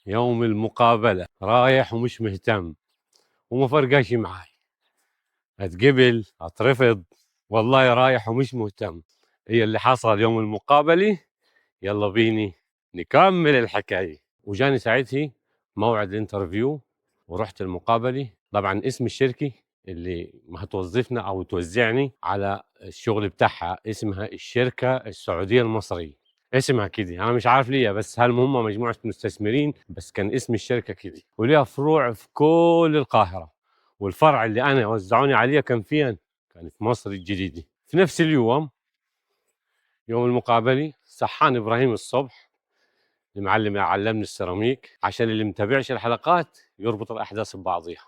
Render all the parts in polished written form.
يوم المقابلة رايح ومش مهتم وما فرقاش معاي، هتقبل هترفض، والله رايح ومش مهتم. هي اللي حصل يوم المقابلة. يلا بيني نكمل الحكاية. وجاني ساعتها موعد ال interview ورحت المقابلة. طبعا اسم الشركة اللي ما هتوظفنا او توزعني على الشغل بتاعها اسمها الشركة السعودية المصرية، اسمها كده انا مش عارف ليه، بس هل هم مجموعة مستثمرين، بس كان اسم الشركة كده، وليها فروع في كل القاهرة. والفرع اللي انا وزعوني عليه كان فين؟ كان في مصر الجديدة. في نفس اليوم يوم المقابلة صحاني ابراهيم الصبح، المعلم اللي علمني السيراميك، عشان اللي متابعش الحلقات يربط الاحداث ببعضيها.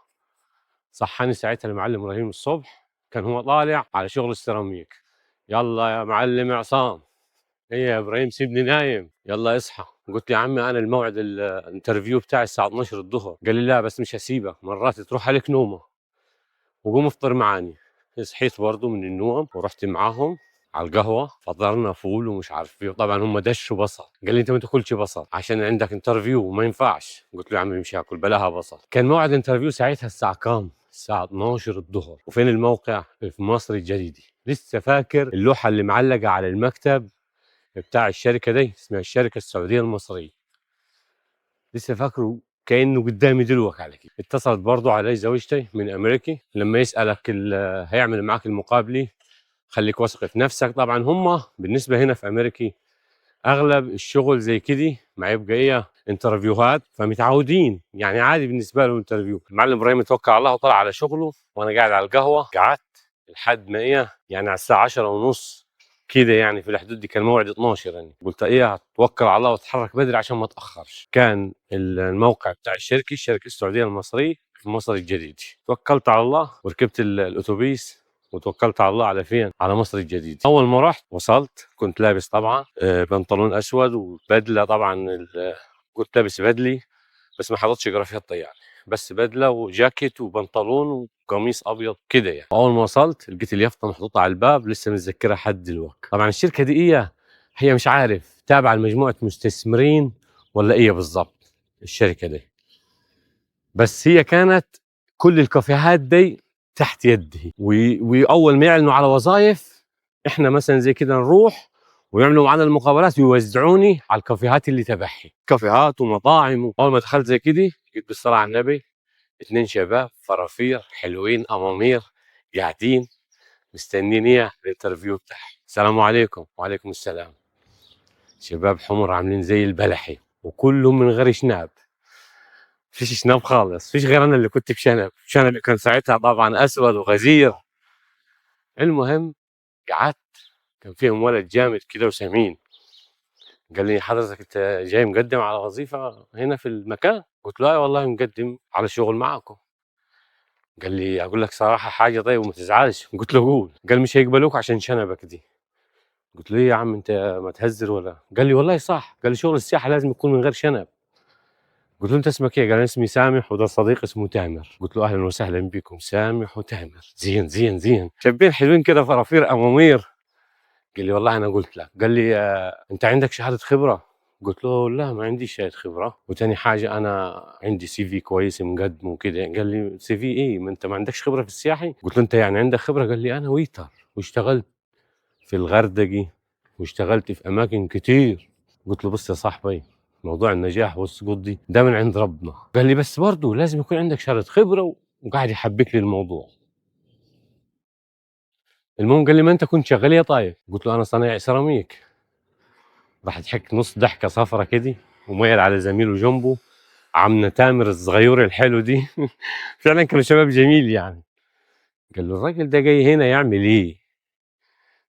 صحاني ساعتها المعلم ابراهيم الصبح، كان هو طالع على شغل السيراميك. يلا يا معلم عصام، ايه يا ابراهيم سيبني نايم، يلا اصحى. قلت له يا عمي انا الموعد ال interview بتاعي الساعة 12 الظهر. قال لي لا بس مش هسيبك، مرات تروح عليك نومه، وقوم افطر معاني. صحيت برضو من النوم ورحت معاهم على القهوة، فطرنا فول ومش عارف ايه. طبعا هم دشوا بصل، قال لي انت ما تاكلش بصل عشان عندك interview وما ينفعش. قلت له يا عمي مش هاكل بلاها بصل. كان موعد interview ساعتها الساعة كام؟ الساعة 12 الظهر. وفين الموقع؟ في مصر الجديدة. لسه فاكر اللوحة اللي معلقه على المكتب بتاع الشركة دي، اسمها الشركة السعودية المصرية، لسه فاكره كانه قدامي دلوقتي على كده. اتصلت برضو علي زوجتي من امريكا، لما يسالك هيعمل معاك المقابلة خليك واثق في نفسك. طبعا هم بالنسبة هنا في امريكا اغلب الشغل زي كده ما يبقى ايه interview هات، فمتعودين يعني عادي بالنسبة له interview. المعلم ابراهيم توكل على الله وطلع على شغله، وانا قاعد على القهوة. قعدت لحد ما ايه يعني على الساعة 10:30 كده، يعني في الحدود دي، كان موعد 12 يعني. قلت ايه هتوكل على الله واتحرك بدري عشان ما اتاخرش. كان الموقع بتاع الشركة، الشركة السعودية المصرية في مصر الجديد. توكلت على الله وركبت الاتوبيس وتوكلت على الله على فين؟ على مصر الجديد. اول ما رحت وصلت كنت لابس طبعا بنطلون اسود وبدله، طبعا كنت لابس بدلي بس ما حضرتش جرافيطه يعني، بس بدله وجاكيت وبنطلون وقميص ابيض كده يعني. اول ما وصلت لقيت اليافطه محطوطة على الباب، لسه متذكرها حد دلوقتي. طبعا الشركة دي ايه هي مش عارف تابعه لمجموعة مستثمرين ولا ايه بالظبط الشركة دي، بس هي كانت كل الكافيهات دي تحت يده. واول ما يعلنوا على وظائف احنا مثلا زي كده نروح ويعملوا معنا المقابلات ويوزعوني على الكافيهات اللي تبعي، كافيهات ومطاعم. اول ما دخلت زي كده جيت بالصلاة على النبي 2 شباب فرافير حلوين امامير قاعدين مستنيين ايه ال interview بتاعهم. السلام عليكم. وعليكم السلام. شباب حمر عاملين زي البلحي وكلهم من غير شناب، فيش شناب خالص، فيش غير انا اللي كنت بشنب، شنب كان ساعتها طبعا اسود وغزير. المهم قعدت، كان فيهم ولد جامد كده وسمين، قال لي حضرتك انت جاي مقدم على وظيفة هنا في المكان؟ قلت له ايوه والله مقدم على شغل معاكم. قال لي اقول لك صراحة حاجة طيب وما تزعلش. قلت له قول. قال مش هيقبلوك عشان شنبك دي. قلت له ايه يا عم انت ما تهزر ولا؟ قال لي والله صح، قال لي شغل السياحة لازم يكون من غير شنب. قلت له انت اسمك ايه؟ قال اسمي سامح وده صديق اسمه تامر. قلت له اهلا وسهلا بكم سامح وتامر، زين زين زين، شابين حلوين كده فرافير امامير. قال لي والله انا قلت لك. قال لي انت عندك شهادة خبره؟ قلت له لا ما عنديش شهادة خبره، وتاني حاجة انا عندي CV كويس مقدمه وكده. قال لي CV ايه؟ ما انت ما عندكش خبره في السياحي؟ قلت له انت يعني عندك خبره؟ قال لي انا waiter واشتغلت في الغردقه واشتغلت في اماكن كتير. قلت له بص يا صاحبي موضوع النجاح والسقوط دي ده من عند ربنا. قال لي بس برضه لازم يكون عندك شهادة خبره، وقاعد يحبك لي الموضوع. المهم قال لي ما انت كنت شغال ايه طيب؟ قلت له انا صنايعي سيراميك. راح ضحك نص ضحكه صفرة كده وميل على زميله جنبه عمنا تامر الصغير الحلو دي. فعلا كانوا شباب جميل يعني. قال له الراجل ده جاي هنا يعمل ايه؟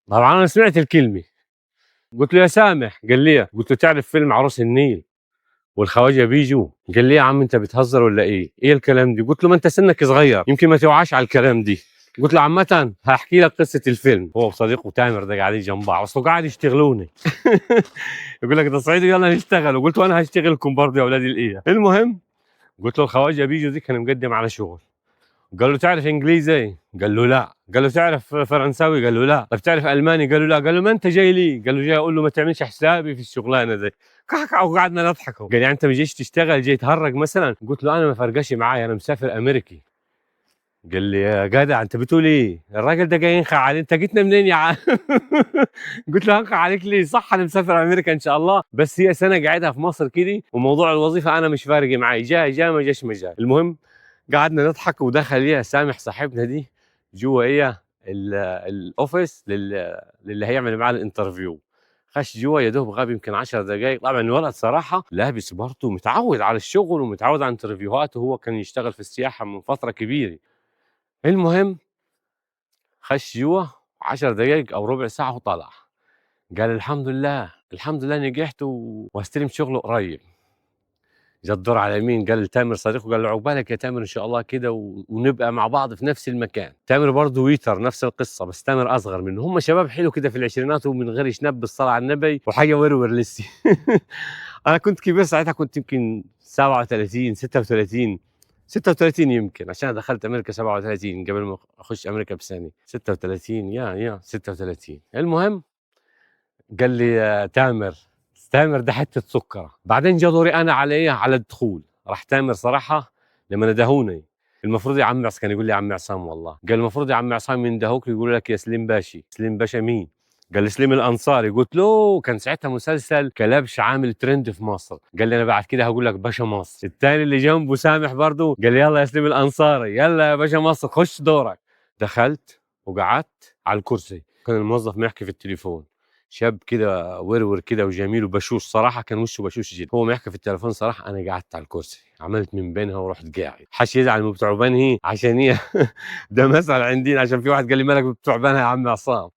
طبعا انا سمعت الكلمة. قلت له يا سامح. قال لي، قلت له تعرف فيلم عروس النيل والخواجه بيجوا؟ قال لي يا عم انت بتهزر ولا ايه؟ ايه الكلام دي؟ قلت له ما انت سنك صغير يمكن ما توعاش على الكلام دي. قلت له عامة هحكي لك قصة الفيلم. هو وصديقه تامر ده قاعدين جنب بعض، اصله قاعد يشتغلوني. يقول لك ده صعيدي يلا نشتغل. وقلت له انا هشتغلكم برضه يا اولاد الايه. المهم قلت له الخواجه بيجوا دي كان مقدم على شغل، قال له تعرف انجليزي؟ قال له لا. قال له تعرف فرنساوي؟ قال له لا. طب تعرف الماني؟ قال له لا. قال له ما انت جاي ليه؟ قال له جاي اقول له ما تعملش حسابي في الشغلانة دي. كحكة وقعدنا نضحك. قال يعني انت ما جيش تشتغل، جاي تهرج مثلا؟ قلت له انا ما فرقش معايا، انا مسافر امريكي. قال لي يا جدع انت بتقول ايه؟ الراجل ده جاي ينخع عليك، انت جيتنا منين يا عم؟ قلت له هنخع عليك ليه؟ صح انا مسافر امريكا ان شاء الله، بس هي سنة قاعدها في مصر كده، وموضوع الوظيفة انا مش فارق معايا، جاي جاي ما جاش ما جاي. المهم قعدنا نضحك، ودخل ايه سامح صاحبنا دي جوه ايه ال office للي هيعمل معاه ال interview. خش جوه يا دوب غاب يمكن 10 دقائق. طبعا الولد صراحة لابس برضه، متعود على الشغل ومتعود على interview هات، وهو كان يشتغل في السياحة من فترة كبيرة. المهم خش جوه 10 دقائق او ربع ساعة وطلع، قال الحمد لله الحمد لله نجحت واستلم شغله قريب. جا الدور على مين؟ قال لتامر صديقه، قال له عقبالك يا تامر ان شاء الله كده ونبقى مع بعض في نفس المكان. تامر برضه waiter نفس القصة، بس تامر اصغر منه، هم شباب حلو كده في العشرينات ومن غير شنب، بالصلاة على النبي وحاجه ورور لسه. انا كنت كبير ساعتها، كنت يمكن 37 36 36 يمكن، عشان دخلت امريكا 37 قبل ما اخش امريكا بسنة، 36 يا 36. المهم قال لي يا تامر، تامر ده حتة سكره. بعدين جا دوري انا على ايه؟ على الدخول. راح تامر صراحة لما ندهوني، المفروض يا عم عصام، كان يقول لي يا عم عصام والله، قال المفروض يا عم عصام يندهوك يقول لك يا سليم باشي. سليم باشا مين؟ قال لي سليم الانصاري. قلت له كان ساعتها مسلسل كلبش عامل ترند في مصر. قال لي انا بعد كده هقول لك باشا مصر. الثاني اللي جنبه سامح برضه قال لي يلا يا سليم الانصاري، يلا يا باشا مصر خش دورك. دخلت وقعدت على الكرسي، كان الموظف بيحكي في التليفون، شاب كده ورور كده وجميل وبشوش صراحة، كان وشه بشوش جدا. هو بيحكي في التليفون صراحة، انا قعدت على الكرسي عملت من بينها ورحت قاعد. حش يزعل من بتوع بنهي عشان هي ده مثل عندنا، عشان في واحد قال لي مالك بتوع بنها يا عم عصام.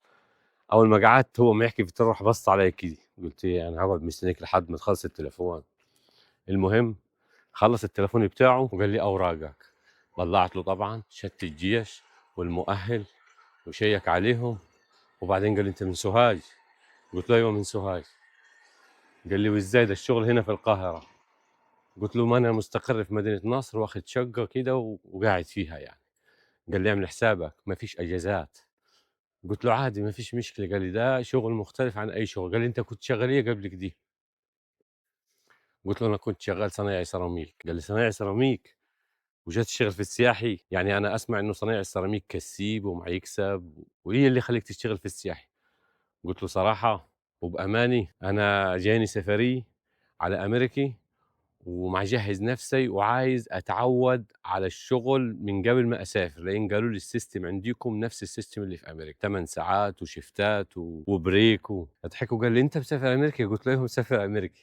اول ما قعدت هو ما يحكي في التليفون راح بص علي كده، قلت ايه انا هقعد مستنيك لحد ما تخلص التليفون. المهم خلص التليفون بتاعه وقال لي اوراقك. طلعت له طبعا شهادة الجيش والمؤهل وشيك عليهم. وبعدين قال لي انت من سوهاج؟ قلت له ايوه من سوهاج. قال لي وازاي ده الشغل هنا في القاهرة؟ قلت له ما انا مستقر في مدينة نصر واخد شقه كده وقاعد فيها يعني. قال لي اعمل حسابك ما فيش اجازات. قلت له عادي ما فيش مشكلة. قال لي ده شغل مختلف عن اي شغل. قال لي انت كنت شغال ايه قبل كده؟ قلت له انا كنت شغال صنايعي سيراميك. قال لي صنايعي سيراميك وجات تشتغل في السياحي؟ يعني انا اسمع انه صنايعي السيراميك كسيب ومع يكسب، وايه اللي خليك تشتغل في السياحي؟ قلت له صراحة وباماني انا جاني سفري على امريكي ومجهز نفسي وعايز اتعود على الشغل من قبل ما اسافر، لان قالوا لي ال system عندكم نفس ال system اللي في امريكا، 8 ساعات وشفتات و break ضحك وقال لي انت مسافر امريكا؟ قلت له ايوه مسافر امريكا.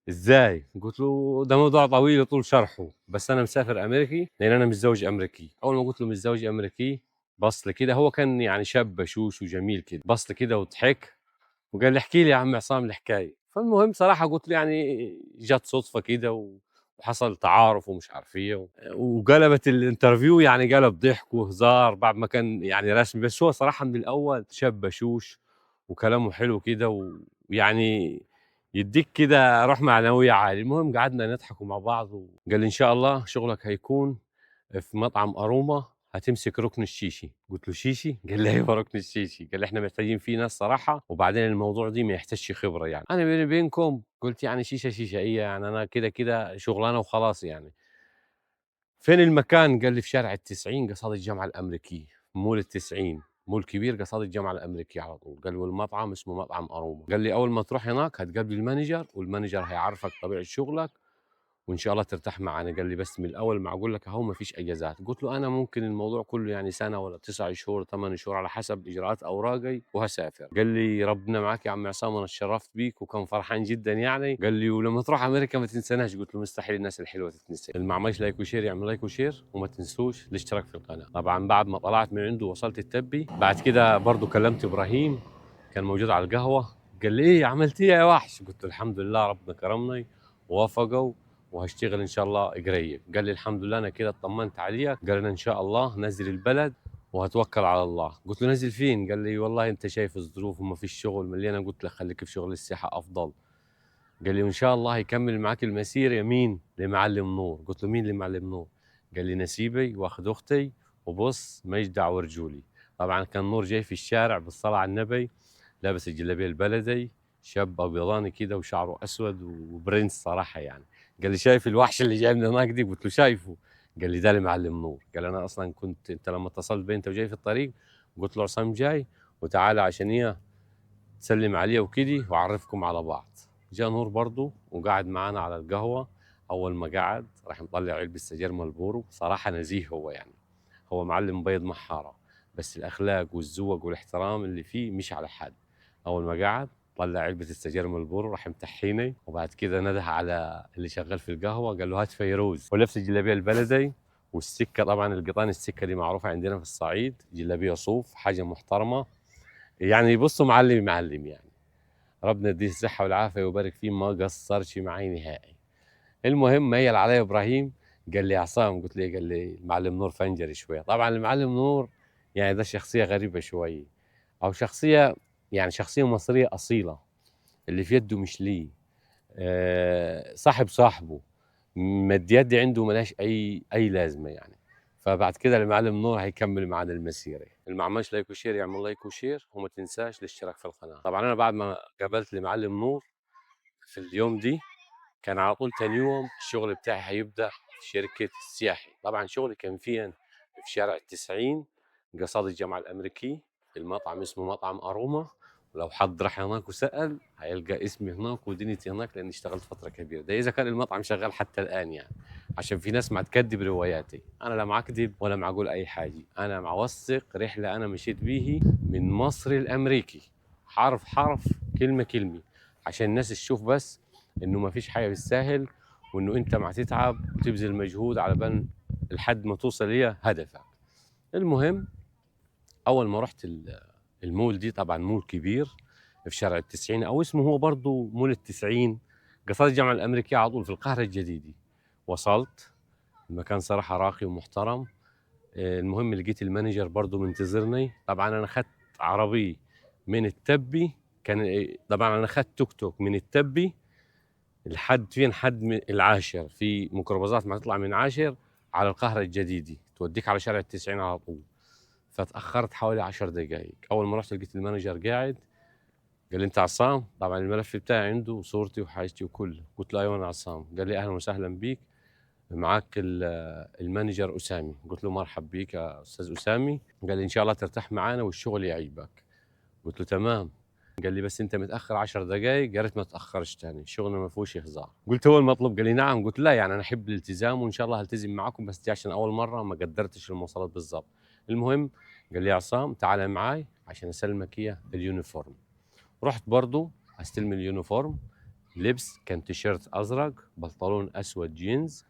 ازاي؟ قلت له ده موضوع طويل طول شرحه، بس انا مسافر امريكي لان انا متزوج امريكي. اول ما قلت له متزوج امريكي بص لي كده، هو كان يعني شاب بشوش وجميل كده، بص لي كده وضحك وقال لي احكي لي يا عم عصام الحكاية. فالمهم صراحة قلت له يعني جت صدفة كده وحصل تعارف ومش عارف ايه، وقلبت ال interview يعني قلب ضحك وهزار بعد ما كان يعني رسمي. بس هو صراحة من الاول شاب بشوش وكلامه حلو كده، ويعني يديك كده روح معنوية عالية. المهم قعدنا نضحك مع بعض، وقال لي ان شاء الله شغلك هيكون في مطعم اروما، هتمسك ركن الشيشي. قلت له شيشي؟ قال لي ايوه ركن الشيشي. قال لي احنا محتاجين فيه ناس صراحة، وبعدين الموضوع دي ما يحتاجش خبره يعني. انا بيني وبينكم قلت يعني شيشة شيشة ايه يعني، انا كده كده شغلانة وخلاص يعني. فين المكان؟ قال لي في شارع التسعين قصاد الجامعة الامريكية، مول التسعين، مول كبير قصاد الجامعة الامريكية على طول. قال والمطعم اسمه مطعم اروما. قال لي اول ما تروح هناك هتقابل ال manager، وال manager هيعرفك طبيعة شغلك وان شاء الله ترتاح معانا. قال لي بس من الاول ما اقول لك اهو ما فيش اجازات. قلت له انا ممكن الموضوع كله يعني سنة ولا 9 شهور 8 شهور على حسب اجراءات اوراقي وهسافر. قال لي ربنا معاك يا عم عصام، انا اتشرفت بيك، وكان فرحان جدا يعني. قال لي ولما تروح امريكا ما تنساناش. قلت له مستحيل الناس الحلوة تتنسى. اللي ما عملش like و share يعمل like و share، وما تنسوش الاشتراك في القناة. طبعا بعد ما طلعت من عنده وصلت التبي، بعد كده برضه كلمت ابراهيم كان موجود على القهوة. قال لي ايه عملت ايه يا وحش؟ قلت له الحمد لله ربنا كرمني ووافقوا وهشتغل ان شاء الله قريب. قال لي الحمد لله انا كده اطمنت عليك. قال انا ان شاء الله نزل البلد وهتوكل على الله. قلت له نزل فين؟ قال لي والله انت شايف الظروف وما فيش شغل مليانة. قلت له خليك في شغل السياحة افضل. قال لي وان شاء الله هيكمل معاك المسير يا مين؟ لمعلم نور. قلت له مين لمعلم نور؟ قال لي نسيبي واخد اختي وبص مجدع ورجولي. طبعا كان نور جاي في الشارع بالصلاة على النبي، لابس الجلابية البلدي، شاب ابيضاني كده وشعره اسود وبرنس صراحة يعني. قال لي شايف الوحش اللي جاي من هناك دي؟ قلت له شايفه. قال لي ده المعلم نور. قال انا اصلا كنت انت لما اتصلت بي انت وجاي في الطريق قلت له عصام جاي وتعالى عشان ايه تسلم عليه وكده وأعرفكم على بعض. جاء نور برضو وقعد معانا على القهوة. أول ما قعد راح مطلع علبة سجاير مالبورو. صراحة نزيه هو يعني، هو معلم بيض محارة، بس الأخلاق والذوق والاحترام اللي فيه مش على حد. أول ما قعد طلع علبة السجاير مالبورو راح متحيني، وبعد كده نده على اللي شغال في القهوة قال له هات فيروز، ولبس الجلابية البلدي والسكة. طبعا القطان السكة دي معروفة عندنا في الصعيد، جلابية صوف، حاجة محترمة يعني. بصوا معلم معلم يعني، ربنا يديه الصحة والعافية ويبارك فيه، ما قصرش معي نهائي. المهم ميل علي ابراهيم قال لي عصام، قلت له، قال لي المعلم نور فنجري شوية. طبعا المعلم نور يعني ده شخصية غريبة شوية، او شخصية يعني شخصية مصرية اصيلة، اللي في يده مش ليه، صاحب صاحبه، ماديات دي عنده ملاش اي لازمه يعني. فبعد كده المعلم نور هيكمل معانا المسيرة. اللي ما عملش like و share يعمل like و share، وما تنساش الاشتراك في القناة. طبعا انا بعد ما قابلت المعلم نور في اليوم دي، كان على طول تاني يوم الشغل بتاعي هيبدا في شركة السياحي. طبعا شغلي كان فين؟ في شارع 90 قصاد الجامعة الامريكي، المطعم اسمه مطعم اروما. ولو حد راح هناك وسأل هيلقى اسمي هناك ودنيتي هناك، لاني اشتغلت فترة كبيرة. ده اذا كان المطعم شغال حتى الان يعني، عشان في ناس ما تكذب رواياتي. انا لا معكذب ولا معقول اي حاجة، انا معوثق رحله انا مشيت بيه من مصر الامريكي، حرف حرف كلمة كلمة، عشان الناس تشوف بس انه ما فيش حاجة بالساهل، وانه انت مع تتعب وتبذل مجهود على بال لحد ما توصل ليه هدفك. المهم اول ما رحت المول دي، طبعا مول كبير في شارع 90، او اسمه هو برضو مول 90 قصاد الجامعة الامريكية على طول في القاهرة الجديدة. وصلت المكان صراحة راقي ومحترم. المهم لقيت ال manager برضو منتظرني. طبعا انا خدت عربية من التبي، كان طبعا انا خدت توك توك من التبي لحد فين؟ حد من العاشر، في ميكروباصات ما تطلع من عاشر على القاهرة الجديدة توديك على شارع 90 على طول. فتأخرت حوالي 10 دقائق. أول ما رحت لقيت ال manager قاعد، قال لي أنت عصام؟ طبعا الملف بتاعي عنده وصورتي وحاجتي وكله. قلت له أيوه أنا عصام. قال لي أهلا وسهلا بيك، معاك ال manager أسامي. قلت له مرحب بيك يا أستاذ أسامي. قال لي إن شاء الله ترتاح معانا والشغل يعجبك. قلت له تمام. قال لي بس انت متاخر 10 دقائق، يا ريت ما تاخرش تاني، شغلنا ما فيهوش هزار. قلت هو المطلوب؟ قال لي نعم. قلت لا يعني انا احب الالتزام وان شاء الله هلتزم معاكم، بس دي عشان اول مرة ما قدرتش المواصلات بالظبط. المهم قال لي يا عصام تعال معاي عشان اسلمك اياه ال uniform. رحت برضو استلم ال uniform. لبس كان تيشيرت ازرق، بنطلون اسود جينز،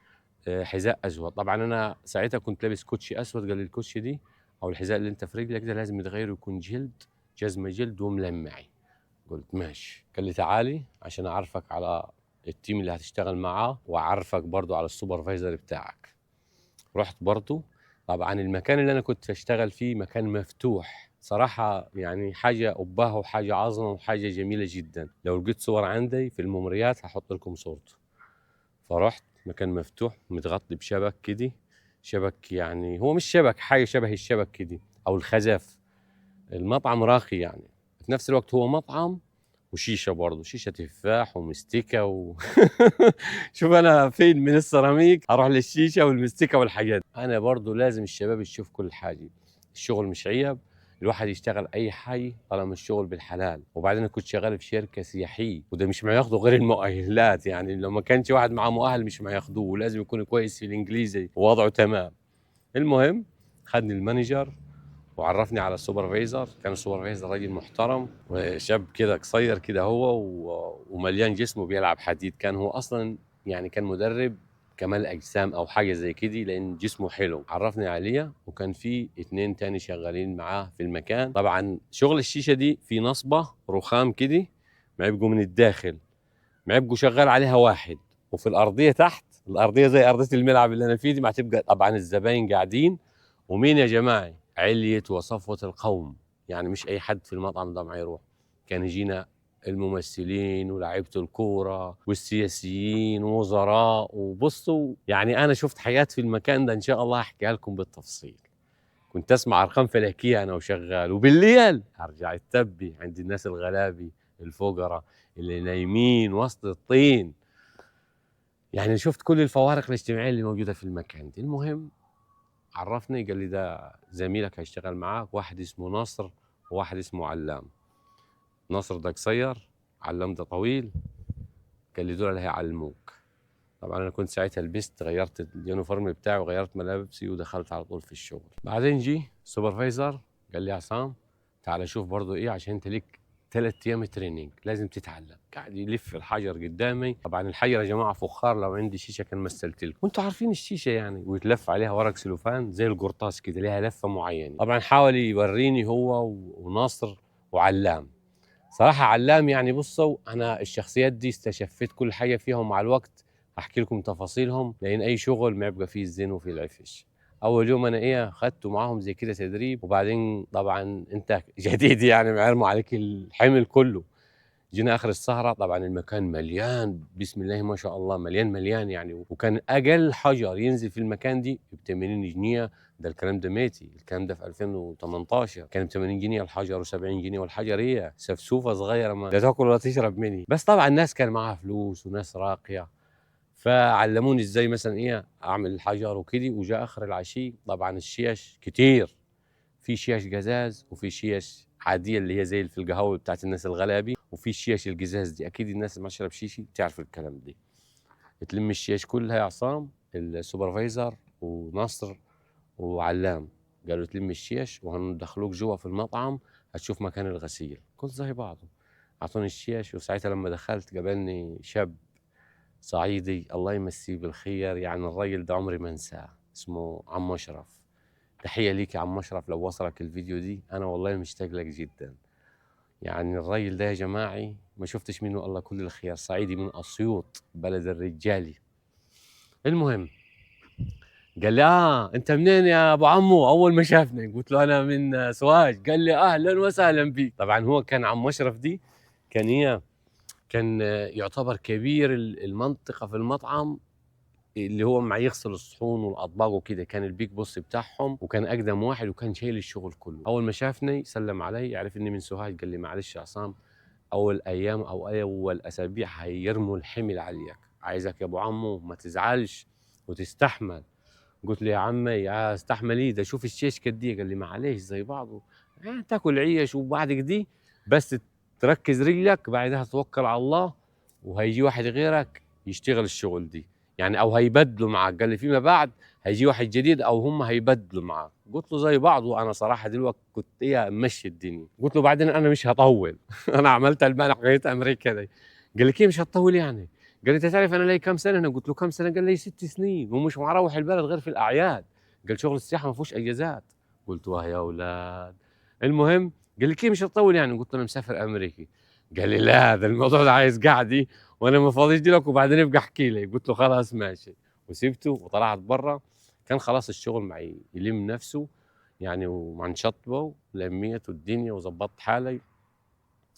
حذاء اسود. طبعا انا ساعتها كنت لابس كوتشي اسود. قال لي الكوتشي دي او الحذاء اللي انت في رجلك ده لازم يتغير ويكون جلد، جزمه جلد وملمعي. قلت ماشي. قال لي تعالي عشان اعرفك على ال team اللي هتشتغل معاه واعرفك برضو على ال supervisor بتاعك. رحت برضو. طبعا المكان اللي انا كنت اشتغل فيه مكان مفتوح صراحة، يعني حاجة أبهة وحاجة عظمة وحاجة جميلة جدا. لو لقيت صور عندي في الميموريات هحط لكم صورته. فرحت مكان مفتوح متغطي بشبك كده، شبك يعني هو مش شبك، حاجة شبه الشبك كده أو الخزف. المطعم راقي يعني، في نفس الوقت هو مطعم وشيشة برضه، شيشة تفاح ومستكة شوف أنا فين من السيراميك أروح للشيشة والمستكة والحاجات. أنا برضه لازم الشباب يشوف كل حاجة، الشغل مش عيب، الواحد يشتغل أي حاجة طالما الشغل بالحلال. وبعدين أنا كنت شغال في شركة سياحية، وده مش ما ياخدوا غير المؤهلات يعني، لو ما كانش واحد معاه مؤهل مش ما ياخدوه، ولازم يكون كويس في الإنجليزي ووضعه تمام. المهم خدني ال manager وعرفني على ال supervisor. كان ال supervisor راجل محترم وشاب كده قصير كده هو ومليان جسمه، بيلعب حديد. كان هو اصلا يعني كان مدرب كمال اجسام او حاجة زي كده، لان جسمه حلو. عرفني عليه، وكان في 2 تاني شغالين معاه في المكان. طبعا شغل الشيشة دي في نصبه رخام كده ما يبقوا من الداخل، ما يبقوا شغال عليها واحد، وفي الارضية تحت، الارضية زي ارضية الملعب اللي انا فيه دي، ما تبقى طبعا الزباين قاعدين. ومين يا جماعة؟ علية وصفوة القوم، يعني مش أي حد في المطعم ده ما يروح. كان يجينا الممثلين ولاعيبه الكورة والسياسيين ووزراء. وبصوا يعني انا شفت حاجات في المكان ده ان شاء الله هحكيها لكم بالتفصيل. كنت اسمع ارقام فلكيه انا وشغال، وبالليل ارجع التبي عند الناس الغلابي الفقراء اللي نايمين وسط الطين. يعني شفت كل الفوارق الاجتماعية اللي موجودة في المكان دي. المهم عرفني، قال لي ده زميلك هيشتغل معاك، واحد اسمه نصر وواحد اسمه علام. نصر ده قصير، علام ده طويل. قال لي دول اللي هيعلموك. طبعا انا كنت ساعتها لبست، غيرت ال uniform بتاعي وغيرت ملابسي ودخلت على طول في الشغل. بعدين جي supervisor قال لي يا عصام تعال شوف برضو ايه، عشان انت ليك 3 ايام training لازم تتعلم. قاعد يلف الحجر قدامي. طبعا الحجر يا جماعة فخار، لو عندي شيشة كان مثلت لكم، وانتوا عارفين الشيشة يعني، ويتلف عليها ورق سلوفان زي القرطاس كده، ليها لفه معينة. طبعا حاول يوريني هو وناصر وعلام. صراحة علام يعني بصوا، انا الشخصيات دي استشفيت كل حاجة فيهم مع الوقت، هحكي لكم تفاصيلهم، لان اي شغل ما يبقى فيه الزين وفيه العفش. اول يوم انا ايه خدته معاهم زي كده تدريب، وبعدين طبعا انت جديد يعني معرموا عليك الحمل كله. جينا اخر السهرة، طبعا المكان مليان بسم الله ما شاء الله، مليان مليان يعني، وكان اقل حجر ينزل في المكان دي ب 80 جنيه. ده الكلام ده ميتي، الكلام ده في 2018 كان ب 80 جنيه الحجر و70 جنيه، والحجر ايه سفسوفه صغيرة ما لا تاكل ولا تشرب مني. بس طبعا الناس كان معاها فلوس وناس راقية، فعلموني ازاي مثلا ايه اعمل الحجر وكده. وجاء اخر العشي طبعا الشيش كتير، في شيش قزاز وفي شيش عادية اللي هي زي في القهوة بتاعت الناس الغلابي، وفي شيش القزاز دي اكيد الناس اللي ما تشرب شيشي تعرف الكلام دي. تلم الشيش كلها يا عصام، ال supervisor ونصر وعلام قالوا تلم الشيش وهندخلوك جوا في المطعم هتشوف مكان الغسيل. كنت زي بعضه، اعطوني الشيش. وساعتها لما دخلت قابلني شاب صعيدي الله يمسيه بالخير، يعني الراجل ده عمري ما انساه، اسمه عم اشرف. تحية ليك يا عم اشرف لو وصلك الفيديو دي، انا والله مشتاق لك جدا. يعني الراجل ده يا جماعي ما شفتش منه الله كل الخير، صعيدي من اسيوط بلد الرجالي. المهم قال لي انت منين يا ابو عمو؟ اول ما شافني قلت له انا من سوهاج. قال لي اهلا وسهلا بيك. طبعا هو كان عم اشرف دي كان هي كان يعتبر كبير المنطقة في المطعم، اللي هو مع يغسل الصحون والاطباق وكده، كان ال big boss بتاعهم، وكان اقدم واحد وكان شايل الشغل كله. اول ما شافني سلم علي، عرف اني من سوهاج، قال لي معلش يا عصام اول ايام او اول اسابيع هيرموا الحمل عليك، عايزك يا ابو عمو ما تزعلش وتستحمل. قلت له يا عمي يا استحمل ايه ده، شوف الشيش كدية. قال لي معلش زي بعضه، تاكل عيش وبعد كده بس تركز رجلك، بعدها توكل على الله وهيجي واحد غيرك يشتغل الشغل دي يعني، او هيبدلوا معاك. قال لي فيما بعد هيجي واحد جديد او هم هيبدلوا معاك. قلت له زي بعض. وانا صراحة دلوقتي كنت ايه مشي الدنيا. قلت له بعدين انا مش هطول انا عملت المانع حكاية امريكا دي. قال لي كيف مش هتطول يعني؟ قال لي انت تعرف انا لي كم سنة هنا؟ قلت له كم سنة؟ قال لي 6 سنين ومش مروح البلد غير في الاعياد. قال شغل السياحة ما فيهوش اجازات. قلت واه يا اولاد. المهم قال لي كيف مش هتطول يعني؟ قلت له انا مسافر امريكي. قال لي لا ده الموضوع ده عايز قعدي وانا ما فاضيش لك، وبعدين ابقى احكي لي. قلت له خلاص ماشي، وسبته وطلعت بره. كان خلاص الشغل معي يلم نفسه يعني، ومع نشطبه ولميته الدنيا وظبطت حالي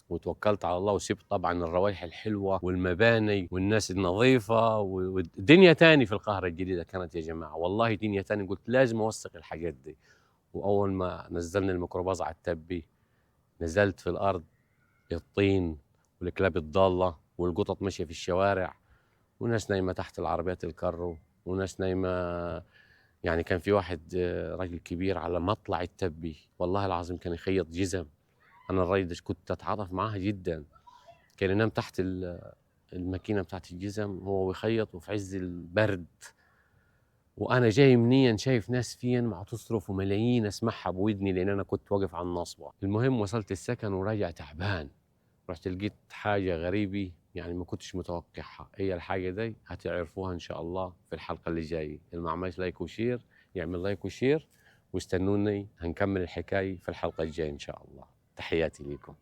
وتوكلت على الله، وسبت طبعا الروائح الحلوة والمباني والناس النظيفة والدنيا تاني في القاهرة الجديدة كانت يا جماعة، والله دنيا تاني. قلت لازم اوثق الحاجات دي. واول ما نزلنا الميكروباص على التبي، نزلت في الارض الطين والكلاب الضالة والقطط ماشية في الشوارع، وناس نايمة تحت العربيات الكرو، وناس نايمة يعني. كان في واحد راجل كبير على مطلع التبي، والله العظيم كان يخيط جزم. انا الراجل ده كنت اتعاطف معاه جدا، كان ينام تحت الماكينة بتاعت الجزم هو ويخيط، وفي عز البرد. وانا جاي منيا شايف ناس فين مع تصرف وملايين اسمعها بودني، لان انا كنت واقف على النصبه. المهم وصلت السكن وراجع تعبان، رحت لقيت حاجة غريبة يعني ما كنتش متوقعها. هي الحاجة دي هتعرفوها ان شاء الله في الحلقة اللي جاية. اللي ما عملش like و share يعمل like و share، واستنوني هنكمل الحكاية في الحلقة الجاية ان شاء الله. تحياتي لكم.